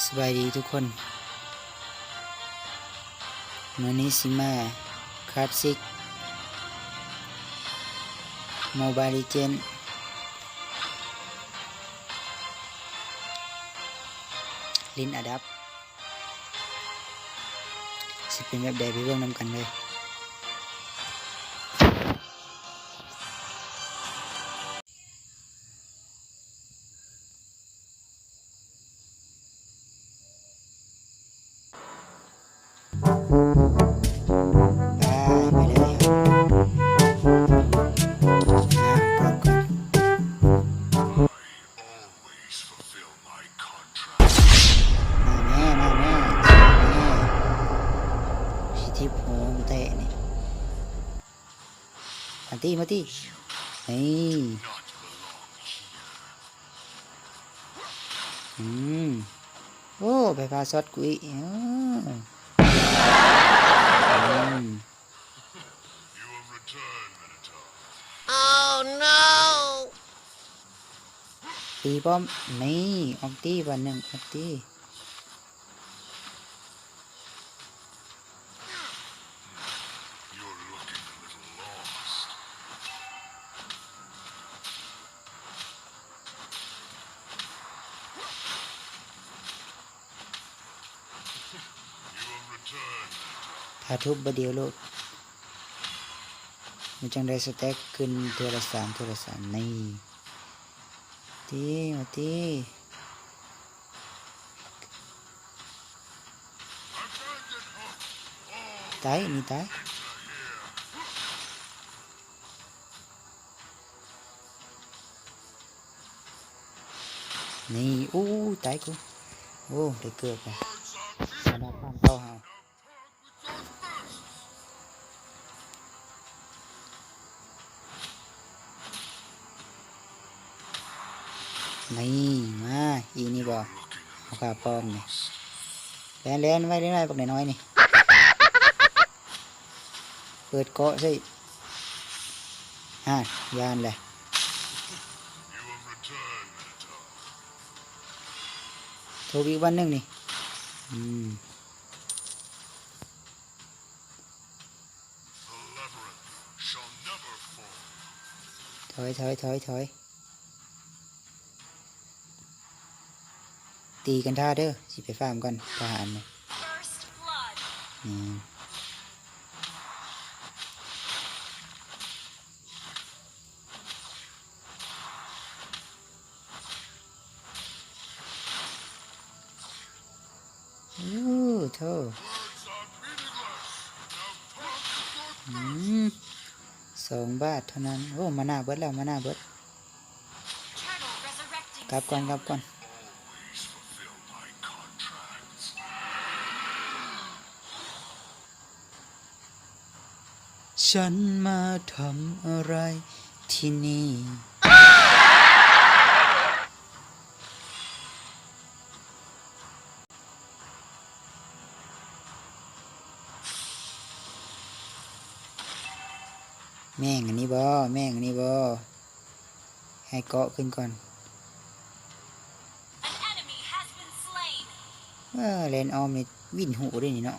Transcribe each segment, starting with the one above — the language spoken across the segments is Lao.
ສະບາຍດີທຸກຄົນ, ມື້ນີ້ຊິມາ Classic Mobile Legends ຫຼິ້ນອາດັບ ຊິເປັນແບບໃດ ໄປເບິ່ງນຳກັນເລີຍ. ໄປ ໄປເລີຍ. ອ່າ ມາແມ່ ມາແມ່ ມາແມ່ ຊິທິບຫົວມຶງແຕະນີ້. ມາຕິ ມາຕິ ນີ້ ອືມ ໂອ້ ໄຟຟ້າຊັອດກູອີກ ເອີ ອືມ ຕີປ້ອມ ນີ້ ອອກຕີບາດໜຶ່ງ ອອກຕີ. You're looking a little lost. ຖ້າທຸບບາດດຽວໂລດ ມັນຈັ່ງໄດ້ສະແຕັກຂຶ້ນເທື່ອລະສາມ ເທື່ອລະສາມ ນີ້ ຕີ ມາຕີ. ຕາຍ ນີ້ຕາຍ ນີ້ ໂອ້ ຕາຍກູ ໂອ້ ໄດ້ເກີດລະ ຊະນະຜ່ານເຂົາເຮົາ. ນີ້ ມາ ອີນີ້ບໍ່ ເອົາຂ້າປ້ອມນີ້ ແລ່ນ ແລ່ນໄວໆ ບັກນ້ອຍໆ ນີ້ ເປີດເກາະໃສ່ ຮະ ຢ້ານແຫຼະ ທຸບອີກບາດໜຶ່ງນີ້ ອືມ. ຖອຍ ຖອອຍ ຖອຍ ຕີກັນທ່າເດີ ຊິໄປຟາມກ່ອນ ທະຫານນະ First blood. ອືມ. ໂອ້ໂທ້ ອືມ ສອງບາດເທົ່ານັ້ນ ໂອ້ ມານາເບິດແລ້ວ ມານາເບິດ Turtle resurrecting ກັບກ່ອນ soon. ກັບກ່ອນ. ແມ່ງອັນນີ້ບໍ່ ແມ່ງອັນນີ້ບໍ່ ໃຫ້ເກາະຂຶ້ນກ່ອນ An enemy has been slain. ເອີ ແລ່ນອ້ອມນີ້ວິນຫູເດ້ນີ້ເນາະ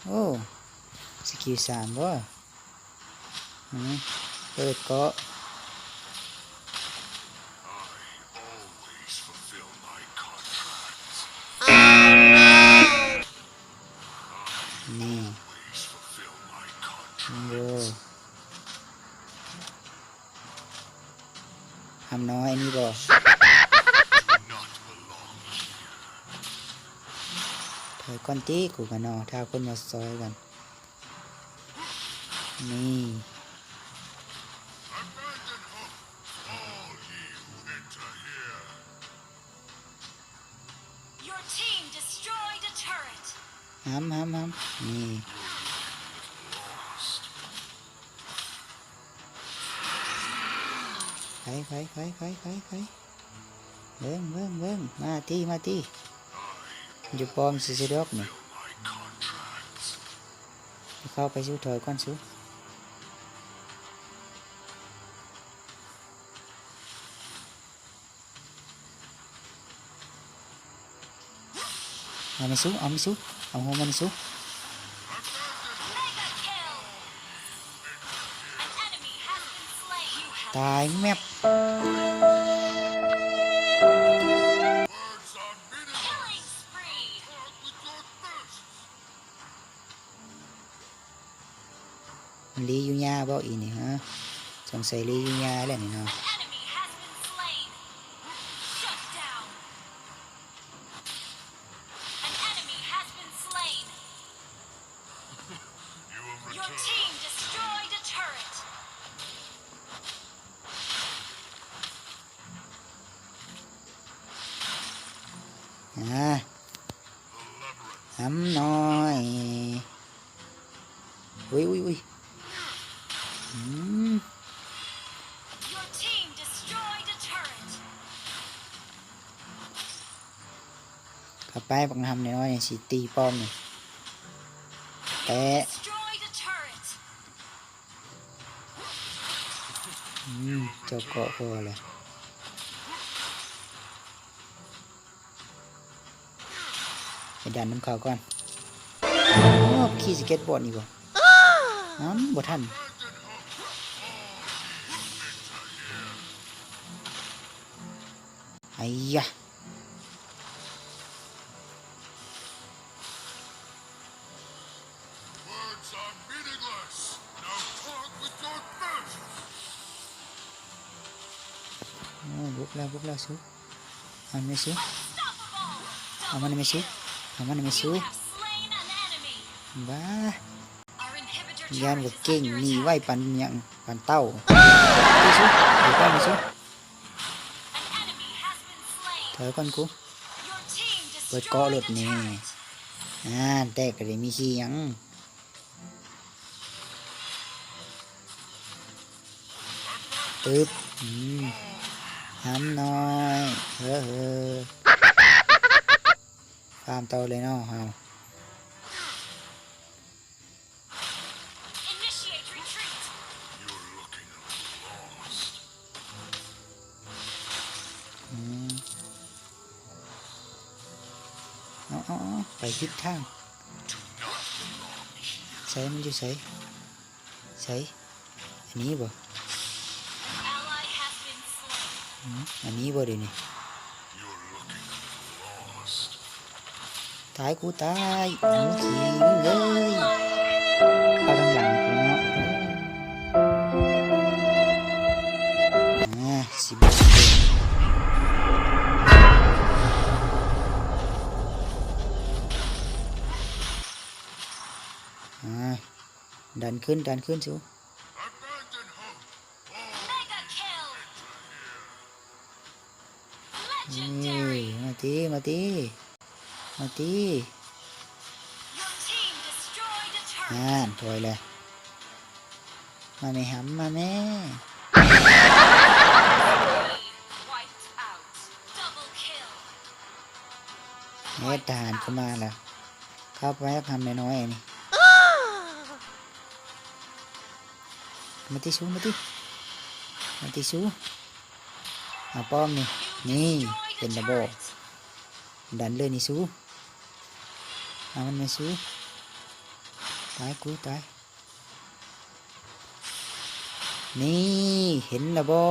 ໂອ້ ສະກິວສາມບໍ່ ອືມ ເປີດເກາະ ນີ້ ໂອ້ ຫຳນ້ອຍນີ້ບໍ່ ຖອຍກ່ອນຕິ ກູກະນໍ ຖ້າຄົນມາຊ່ອຍກ່ອນ ນີ້ Your team destroyed a turret. ຫຳ ຫຳ ຫຳ ນີ້ ໄປ ໄປ ໄປ ໄປ ໄປ ໄປ ເບິ່ງ ເບິ່ງ ເບິ່ງ ມາຕິ ມາຕິ ຢູ່ປ້ອມຊື່ໆດອກນີ້ ເຂົ້າໄປ ສູຖອຍກ່ອນ ສູ. ເອົາແມ່ຊູ ເອົາແມ່ຊູ ເອົາຫົວມັນຊູ. ຕາຍແມັບ. ມັນລີຢູ່ຫຍ້າບໍ່ອີນີ້ຮະ? ສົງໄສລີຢູ່ຫຍ້າແຫຼະນີ້ເນາະ. Your team destroyed a turret. ອ່າ ຫຳນ້ອຍ. ອຸ້ຍ ອຸ້ຍ ອຸ້ຍ. ອືມ Your team destroyed a turret. ເຂົ້າໄປ ບັກຫຳນ້ອຍໆ ຊິຕີປ້ອມນີ້. ແຕະ. Destroyed a turret. ອືມ ເຈົ້າເກາະພໍແລ້ວ. ໄປດັນນຳເຂົາກ່ອນ. ໂອ້ ຂີ່ສະເກັດບອດນີ້ບໍ່? ອ້ຳ ບໍ່ທັນ. ໄອ້ຢາ. Words are meaningless. Now talk with your fists. ໂອ້ ບຸກແລ້ວ ບຸກແລ້ວຊູ. ເອົາມັນແມ່ຊູ ເອົາມັນແມ່ຊູ ເອົາມັນແມ່ຊູ. ບ້າ ຢ້ານບໍ່ເກັ່ງ ໜີໄວປານຫຍັງ ປານເຕົ່າ. ເອົາແມ່ຊູ ເອົາແມ່ຊູ. ຖອຍກ່ອນກູ ເປີດເກາະໂລດນີ້. ອ່າ ແຕກກະໄດ້ມີຂີ້ຫຍັງ. ຕຶບ ອືມ ຫຳນ້ອຍ ເຮີ ເຮີ ຟາມຕໍ່ເລີຍເນາະເຮົາ. Initiate retreat. You're looking lost. ອືມ ເອົາ ເອົາ ເອົາ ໄປຜິດທາງ. Do not belong here. ໃສ ມັນຢູ່ໃສ? ໃສ? ອັນນີ້ບໍ່? An ally has been slain. ອືມ ອັນນີ້ບໍ່ເດນີ້? You're looking lost. ຕາຍ ກູຕາຍ ເອົາຂີ້ເອີຍ ເອົາທາງຫຼັງກູເນາະ. ອ່າ ຊິບ ອ່າ ດັນຂຶ້ນ ດັນຂຶ້ນຊູ. Mega kill. ເອີ Legendary. ມາຕິ ມາຕິ ມາຕິ. Your team destroyed a turret. ອ່າ ຖອຍແລ້ວ ມາແມ່ຫຳ ມາແມ່. Wiped out. Double kill. ເຮັດ ທະຫານກໍມາແລ້ວ ເຂົ້າໄປຫຳນ້ອຍໆ ນີ້. ມາຕິຊູ ມາຕິ ມາຕິຊູ. ເອົາປ້ອມນີ້ ນີ້ ເຫັນແລ້ວບໍ່? ດັນເລີຍນີ້ຊູ ເອົາມັນແມ່ຊູ. ຕາຍ ກູຕາຍ. ນີ້ ເຫັນແລ້ວບໍ່?